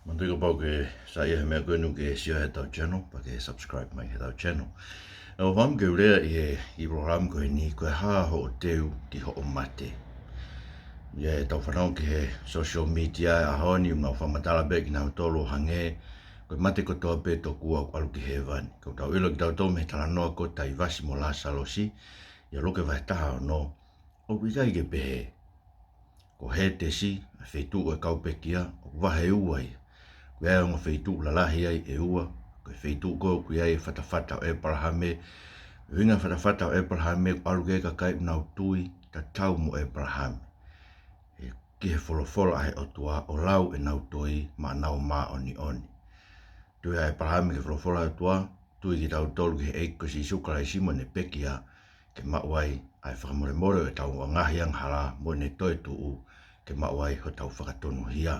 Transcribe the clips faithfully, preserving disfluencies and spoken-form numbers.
Manatuʻi kapau ʻoku ke saiʻia he meʻa ko eni ʻoku ke sio he ʻetau channel, pea ke subscribe mai he ʻetau channel. ʻOku ou fakaʻamu ke u lea ʻi he, ʻi he polokalama ko eni, ko e hā hoʻo teu ki hoʻo mate. ʻI heʻetau fanongo ki he social media he ʻaho ni, ʻoku nau fakamatala pē kinautolu ʻo hangē ko e mate kotoa pē tokua ʻoku ʻalu ki hēvani. Ka ʻoku tau ʻilo kitautolu mei he talanoa ko Taivasi mo Lāsalosi, ʻia Luke vahe taha ono, ʻoku ʻikai ke pehē. Ko Hētesi, ʻa e feituʻu ʻo e kau pekia, ʻoku vahe ua ia. ʻOku ʻi ai e ongo feituʻu lalahi ai ʻe ua, ko e feituʻu ko ē ʻoku ʻi ai e fatafata ʻo ʻĒpalahame. ʻUhinga e fatafata ʻo ʻĒpalahame, ʻoku ʻalu ki ai e kakai ʻoku nau tui tatau mo ʻĒpalahame. He ki he folofola ʻa e ʻOtua ʻo lau ʻenau toi maʻanau māʻoniʻoni. Tui ʻa ʻĒpalahame ki he folofola ʻa e ʻOtua, tui kitautolu ki he ʻEiki ko Sīsū Kalaisi mo ʻene pekia, ke maʻu ai ʻa e fakamolemole ʻo ʻetau ngaahi angahala mo ʻene toetuʻu, ke maʻu ai hotau fakatonuhia.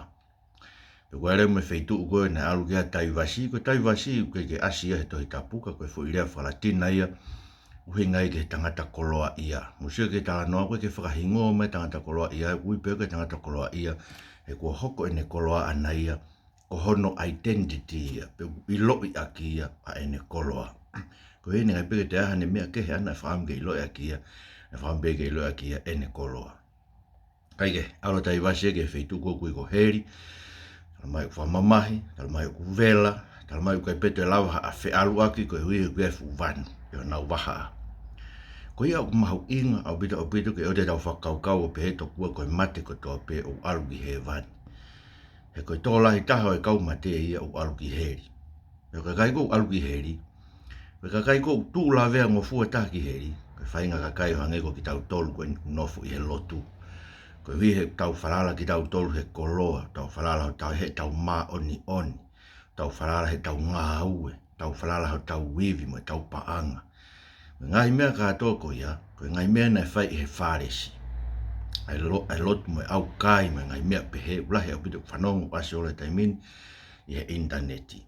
Pea ko e lea mo e feituʻu ko ē naʻe ʻalu ki ai ʻa Taivasi, ko Taivasi ʻoku ʻikai ke ʻasi ia he Tohi Tapu ka ko e foʻi lea fakalatina ia, ʻuhinga ia ki he tangata koloaʻia. Mou sio ki he talanoa, ʻoku ʻikai ke fakahingoa mai e tangata koloaʻia, ʻoku ui pē ko e tangata koloaʻia, he kuo hoko ʻene koloa ʻana ia ko hono identity ia, pe ʻoku ʻiloʻi ʻaki ia ʻa ʻene koloa. Ko ʻene ʻikai pē ke toe ʻi ai haʻane meʻa kehe ʻana ʻe fakaʻamu ke ʻiloʻi ʻaki ia, ʻe fakaʻamu pē ke ʻiloʻi ʻaki ia ʻene koloa. Kae kehe, ʻalu ʻa Taivasi ia ki he feituʻu ko ē ʻoku ui ko heli, talamai ʻoku fakamamahi, talamai ʻoku vela, talamai ʻoku ʻikai pē toe lava haʻa feʻaluʻaki koeʻuhi he ʻoku ʻi ai e fuʻu vanu ʻi honau vahaʻa. Ko ia ʻoku mahuʻinga ʻaupito ʻaupito ke ʻoua te tau fakakaukau ʻo pehē tokua ko e mate kotoa pē ʻoku ʻalu ki hēvani. He ko e tokolahi taha ʻo e kau mate ia ʻoku ʻalu ki heli. Pea ko e kakai ko ē ʻoku ʻalu ki heli, ko e kakai ko ē ʻoku tuʻu laveangofua taha ki heli, ko e faʻahinga kakai ʻo hangē ko kitautolu ko eni ʻoku nofo ʻi he lotu. Koeʻuhi he ʻoku tau falala kitautolu he koloa, tau falala hotau, heʻetau māʻoniʻoni, tau falala heʻetau ngāue, tau falala hotau ivi mo ʻetau paʻanga. Ko e ngaahi meʻa kātoa ko ia, ko e ngaahi meʻa naʻe fai ʻe he Fālesi. ʻA e lo-, ʻa e lotu mo e ʻaukai mo e ngaahi meʻa pehē, ʻoku lahi ʻaupito ʻoku fanongo ʻasi ʻo ola he taimi ni ʻi he ʻinitaneti.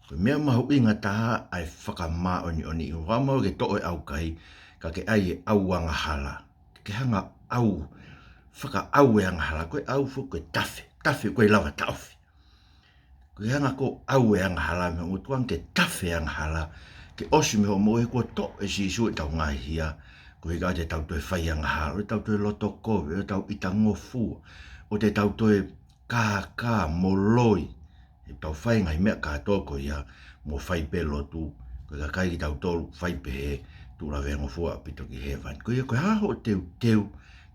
Ko e meʻa mahuʻinga taha ʻa e fakamāʻoniʻoni, ʻoua muʻa ke toʻo e ʻaukai, ka ke ʻai e ʻau angahala. Ke hanga ʻo ʻau, fakaʻau e angahala, ko e ʻau foki ko e tafe, tafe ʻoku ʻikai lava taʻofi. Ko e hanga ʻo ʻau e angahala, mei he ongo tuʻunga ke tafe e angahala, ke ʻosi mei hoʻo moʻui he kuo toʻo ʻe Sīsū ʻetau ngaahi hia, koeʻuhi ka ʻoua te tau toe fai angahala, ʻoua te tau toe loto kovi, ʻoua te tau ʻita ngofua, ʻoua te tau toe kākā mo loi, he ʻoku tau fai e ngaahi meʻa kātoa ko ia, mo fai pē lotu, ko e kakai kitautolu, fai pehē, tuʻu laveangofua ʻaupito ki hēvani. Ko ia, ko e hā hoʻo teuteu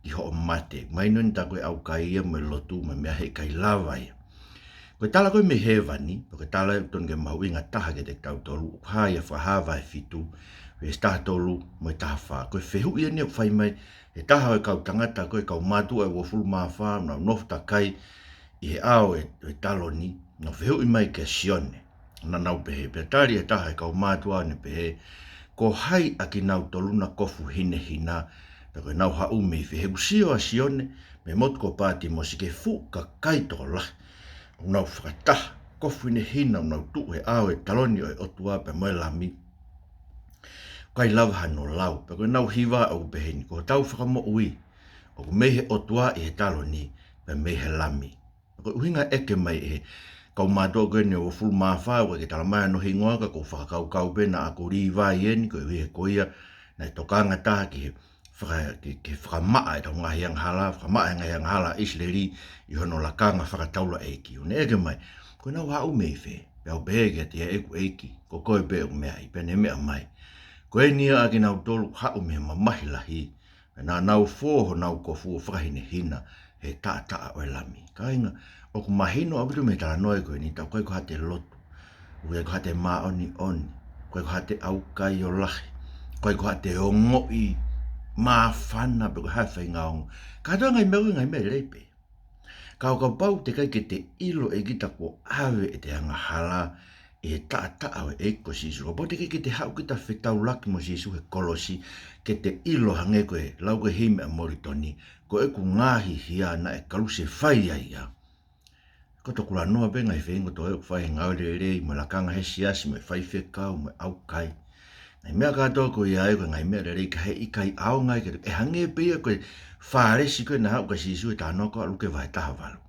ki hoʻo mate, mahino eni tā ko e ʻaukai ia mo e lotu mo e meʻa he ʻikai lava ia. Ko e tala ko ē mei hēvani, ko e tala ʻoku totonu ke mahuʻinga taha kiate kitautolu, ʻoku hā ia Fakahā vahe fitu, veesi taha tolu mo e taha fā. Ko e fehuʻi eni ʻoku fai mai ʻe he taha ʻo e kau tangata, ko e kau mātuʻa ʻe uofulu mā fā, nau nofo takai ʻi he ʻao ʻo e, ʻo e taloni, nau fehuʻi mai kia Sione. Naʻa nau pehē, pea tali ʻe he taha ʻo e kau mātuʻa ʻo ne pehē, ko hai ʻa kinautolu na kofu hinehina, pea ko ʻenau haʻu mei fē? He ʻoku sio ʻa Sione mei he motu ko Pātimosi ki he fuʻu kakai tokolahi ʻoku nau fakataha, kofu hinehina, ʻoku nau tuʻu he ʻao ʻo e taloni ʻo e ʻOtua pea mo e Lami. ʻIkai lava hano lau, pea ko ʻenau hiva ʻoku pehē ni, ko hotau fakamoʻui ʻoku mei he ʻOtua ʻi he taloni, pea mei he Lami. Ko e ʻuhinga ʻeke mai ʻe he kau mātuʻa ko eni ʻe uofulu mā fā, ʻoku ʻikai ke talamai hono hingoa ka ʻoku ou fakakaukau pē naʻa ko Līvai eni, koeʻuhi he ko ia naʻe tokanga taha ki he faka-, ki, ki he fakamaʻa ʻetau ngaahi angahala, fakamaʻa e ngaahi angahala ʻa ʻIsileli ʻi hono lakanga fakataulaʻeiki. ʻO ne ʻeke mai, ko ʻenau haʻu mei fē? Pea u pehē kiate ia, ʻeku ʻEiki, ko koe pē ʻoku meaʻi. Pea ne meʻa mai, ko eni ia ʻa kinautolu haʻu mei he mamahi lahi, pea naʻa nau fō honau kofu ʻo fakahinehina he taʻataʻa ʻo e Lami. Kāinga, ʻoku mahino ʻaupito mei he talanoa ko eni, tā ʻoku ʻikai ko haʻate lotu, ʻoku ʻikai ko haʻate māʻoniʻoni, ʻoku ʻikai ko haʻate ʻaukai ʻo lahi, ʻoku ʻikai ko haʻate ongoʻi māfana pe ko e hā e faʻahinga ongo. Kātoa e ngaahi meʻa ko ē, ngaahi meʻa lelei pē. Ka ʻo kapau teʻeki ai ke te ʻilo ʻe kita kuo ʻave ʻete angahala ʻi he taʻataʻa ʻo e ʻEiki ko Sīsū. Kapau teʻeki ai ke te haʻu kita ʻo fetaulaki mo Sīsū he kolosi, ke te ʻilo hangē ko e lau ko ē himi ʻa Molitoni, ko ʻeku ngaahi hia naʻe kalusefai ai ia. Ko e tokolahi noa pē ngaahi feinga kotoa ʻoku fai he ngāue lelei mo e lakanga he siasi mo e faifekau mo e ʻaukai. Ngaahi meʻa kātoa ko ia ē ko e ngaahi meʻa lelei ka he ʻikai ʻaonga ia ke, ʻe hangē pē ia ko e Fālesi ko ē naʻe haʻu kia Sīsū he talanoa ko ē ʻa Luke vahe taha valu.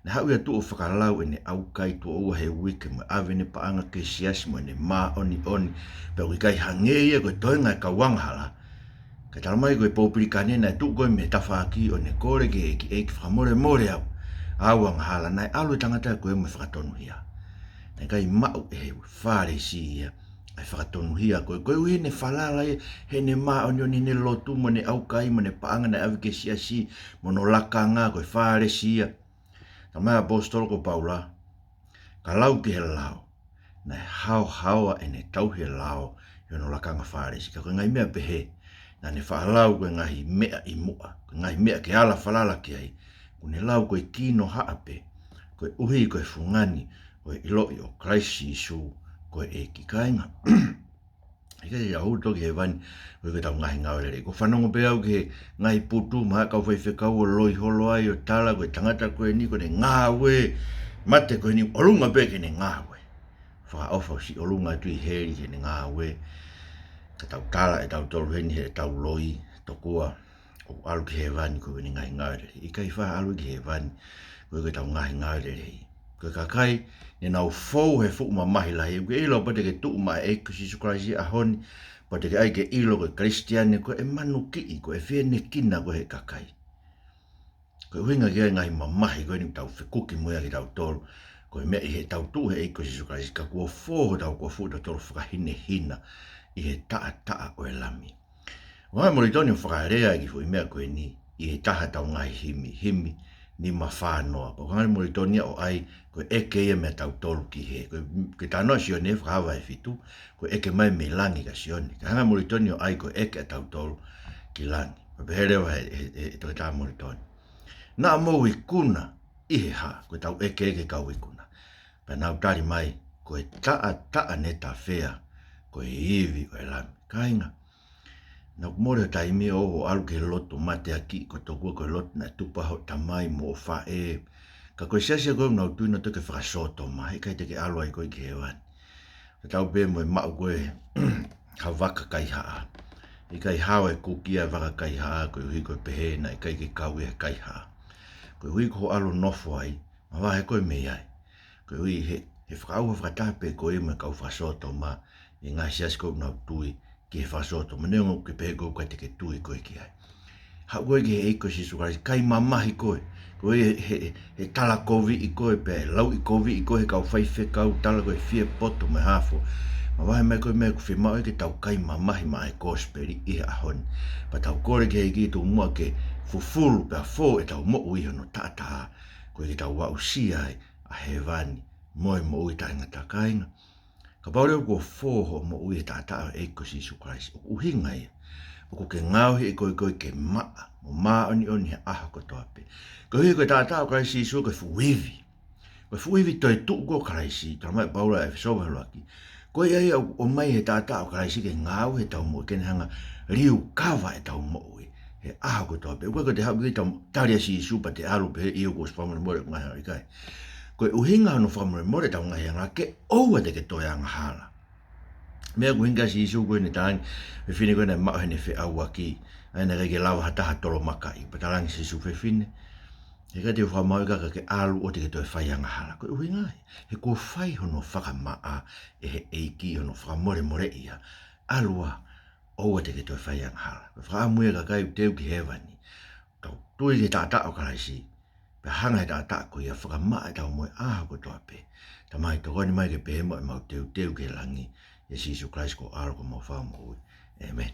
Naʻe haʻu ia ʻo tuʻu ʻo fakalau ʻene ʻaukai tuʻo ua he uike mo ʻave ʻene paʻanga ki he siasi mo ʻene māʻoniʻoni. Pea ʻoku ʻikai hangē ia ko e toenga e kau angahala. Kae talamai ko e pōpilikane naʻe tuʻu ko ē mei he tafaʻaki ʻo ne kole ki he ʻEiki, ʻEiki fakamolemole au, au angahala. Naʻe ʻalu e tangata ko ē mo e fakatonuhia. Naʻe ʻikai maʻu ʻe he Fālesi ia ʻa e fakatonuhia ko ē, koeʻuhi ʻene falala ia, heʻene māʻoniʻoni, ʻene lotu mo ʻene ʻaukai mo ʻene paʻanga naʻe ʻave ki he siasi mo hono lakanga, ko e Fālesi ia. Talamai ʻe he ʻaposetolo ko Paula, ka lau ki he lao, naʻe haohaoa ʻene tauhi e lao ʻi hono lakanga Fālesi. Ka ko e ngaahi meʻa pehē, naʻa ne faʻa lau ko e ngaahi meʻa ʻi muʻa, ko e ngaahi meʻa ke ala falala ki ai, kuo ne lau ko e kinohaʻa pē, koeʻuhi ko e fungani ʻo e ʻiloʻi ʻo Kalaisi Sīsū ko e ʻEiki. Kāinga, ʻikai ke tau hū toki ki hēvani koeʻuhi ko ʻetau ngaahi ngāue lelei. ʻOku ou fanongo pē au ki he ngaahi putu mei he kau faifekau ʻo loi holo ai ʻo tala ko e tangata ko eni kuo ne ngāue, mate ko eni, ʻolunga pē ke ne ngāue. Fakaʻofa ʻosi ʻolunga atu ʻi heli ke ne ngāue. Ka tau tala ʻe tautolu heni heʻetau loi, tokua ʻoku ʻalu ki hēvani koeʻuhi ko ʻene ngaahi ngāue lelei. ʻIkai faʻa ʻalu ki hēvani koeʻuhi ko ʻetau ngaahi ngāue lelei. Ko e kakai, naʻa nau fou he fuʻu mamahi lahi. ʻOku ke ʻilo pau te ke tuʻu maʻa e ʻEiki ko Sīsū Kalaisi he ʻaho ni, pau te ke ʻai ke ʻilo ko e Kalisitiane ko e manukiʻi, ko e fienekina ko ē ʻe he kakai. Ko e ʻuhinga ki he ngaahi mamahi ko eni ʻoku tau fekuki mo ia kitautolu, ko e meʻa ʻi heʻetau tuʻu he ʻEiki ko Sīsū Kalaisi, ka kuo fō hotau kofu, tautolu fakahinehina ʻi he taʻataʻa ʻo e Lami. ʻOku hanga ʻe Molitoni ʻo fakalea e kiʻi foʻi meʻa ko eni ʻi he taha ʻetau ngaahi himi, himi nima fā noa. Pea ʻoku hanga ʻe Molitoni ia ʻo ʻai ko e ʻeke ia meia tautolu ki hē. Ko e, ko e talanoa ʻa Sione fakaava ʻe fitu, ko e ʻeke mai mei langi kia Sione. Ka hanga ʻe Molitoni ʻo ʻai ko e ʻeke ʻa tautolu ki langi. Pea pehē leva ʻe he, he, he, he toketā Molitoni, naʻa mou ikuna ʻi he hā? Ko ʻetau ʻeke ki he kau ikuna. Pea nau tali mai, ko e taʻataʻa ne tafea, ko e ivi ʻo e Lami. Kāinga, naʻa ʻoku mole e taimi ʻo, ʻo ʻalu ki he lotu mateaki, ko e tokua ko e lotu naʻe tupu ai hoʻo tamai mo hoʻo faʻē. Ka ko e siasi ko ē ʻoku nau tui nautolu ki he fakasōtoma, heʻikai te ke ʻalu ai koe ki hēvani. Ka tau pē mo e maʻu ko ē ha vaka kaihaʻa. ʻIkai hao e kuki ʻa e vaka kaihaʻa koeʻuhi ko e pehē naʻe ʻikai ke kau ia he kaihaʻa. Koeʻuhi ko hoʻo ʻalu ʻo nofo ai, mavahe koe mei ai. Koeʻuhi he, he fakaʻauha fakataha pē koe mo e kau fakasōtoma, ʻi he ngaahi siasi ko ē ʻoku nau tui ki he fakasōtoma, neongo ʻoku ke pehē ʻoku ʻikai te ke tui koe ki ai. Haʻu koe ki he ʻEiki ko Sīsū Kalaisi, kai mamahi koe. Koeʻuhi he, he, he tala koviʻi koe pea lauʻikoviʻi koe ʻe he kau faifekau, tala ko e fie poto mo e hā fua. Mavahe mai koe mei ai, ʻoku fiemaʻu ke tau kai mamahi maʻa e kosipeli ʻi he ʻaho ni. Pea tau kole ki he ʻEiki tuku muʻa ke fufulu pea fō ʻetau moʻui ʻi hono taʻataʻa, koeʻuhi ke tau aʻusia ai ʻa hēvani mo e moʻui taʻengata. Kāinga, kapau leva kuo fō hoʻo moʻui he taʻataʻa ʻo e ʻEiki ko Sīsū Kalaisi, ʻoku ʻuhinga ia ʻoku ke ngaohi ʻe koe koe ke maʻa mo māʻoniʻoni he ʻaho kotoa pē. Koeʻuhi ko e taʻataʻa ʻo Kalaisi Sīsū ko e fuʻu ivi. Ko e fuʻu ivi toetuʻu ko ē ʻo Kalaisi, talamai ʻe Paula ʻi ʻEfesō vahe ʻuluaki, ko ia ia ʻoku ʻomai ʻe he taʻataʻa ʻo Kalaisi ke ngāue heʻetau moʻui, ke ne hanga ʻo liukava ʻetau moʻui he ʻaho kotoa pē. ʻOku ʻikai ko ʻete haʻu ki he tau tali ʻa Sīsū pea te ʻalu pē ʻio kuo ʻosi fakamolemole ʻeku ngaahi angahala, ʻikai. Ko e ʻuhinga hono fakamolemole ʻetau ngaahi angahala ke ʻoua te ke toe angahala. Meʻa ʻoku ʻuhinga kia Sīsū ko ʻene talaange ki he fefine ko ē naʻe maʻu heʻene feʻauaki, ʻa ia naʻe ʻikai ke lava ha taha ʻo tolomakaʻi. Pea talaange ʻe Sīsū, fefine, heʻikai te u fakamāuʻi ka ke ʻalu ʻo te ke toe fai angahala. Ko e ʻuhinga ia, he kuo fai hono fakamaʻa ʻe he ʻEiki hono fakamolemoleʻi ia. ʻAlu ā, ʻoua te ke toe fai angahala. Ko e fakaʻamu ia ʻa e kakai ʻoku teu ki hēvani, kau tui ki he taʻataʻa ʻo Kalaisi, pea hanga ʻe he taʻataʻa ko ia ʻo fakamaʻa ʻetau moʻui ʻaho kotoa pē. Tamai, tokoni mai ke pehē mo ʻemau teuteu ki he langi, ʻia Sīsū Kalaisi ko ho ʻAlo ko homau Fakamoʻui. ʻĒmeni.